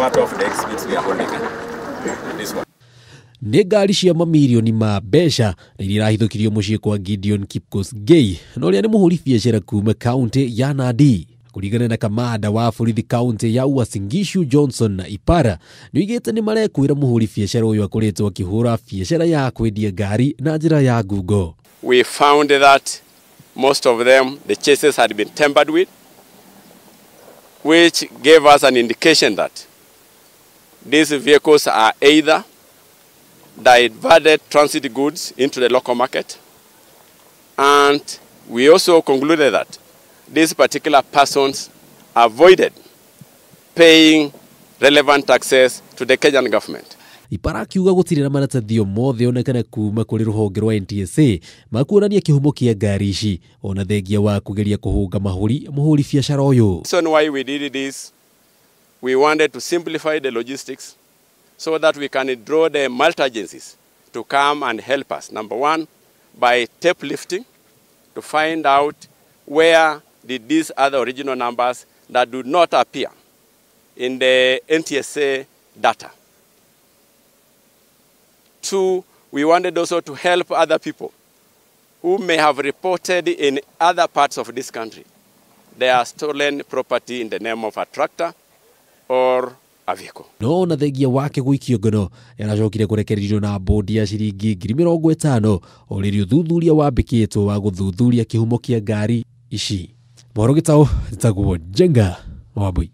Part of the exhibits we are holding. This one. Nĩ ngari cia mamirioni ma mbeca na iria irahithũkirio mũciĩ kwa Gideon Kipkosgei na ũrĩa nĩ mũhũri biacara kuma kaunti ya Nandi. Kũringana na kamanda wa borithi kaunti ya Uasin Gishu Johnson na Ipara nĩoigĩte nĩ marekwĩra mũhũri biacara ũyũ akoretwo akĩhũra biacara ya kwendia ngari na njĩra ya ngungo. We found that most of them, the chases had been tampered with, which gave us an indication that these vehicles are either diverted transit goods into the local market, and we also concluded that these particular persons avoided paying relevant taxes to the Kenyan government. Ipara akiuga gũtirĩ na maratathi o mothe onekana kuma kũrĩ rũhonge rwa NTSA makuonania kĩhumo kĩa ngari ici ona thengia wa kũgeria kũhũnga mahũri mũhũri biacara ũyũ. The reason why we did this, we wanted to simplify the logistics so that we can draw the multi-agencies to come and help us. Number one, by tape lifting to find out where did these other original numbers that do not appear in the NTSA data. Two, we wanted also to help other people who may have reported in other parts of this country their stolen property in the name of a tractor or a vehicle. No na thengia wake gũikio ngono nĩaracokire kũrekererio na bodi ya ciringi 50,000 o rĩrĩa ũthuthuria wambĩkĩtwo wa gũthuthuria kĩhumo kĩa ngari ici. Mohoro Gĩtaũ, njĩtagwo Njenga Wambui.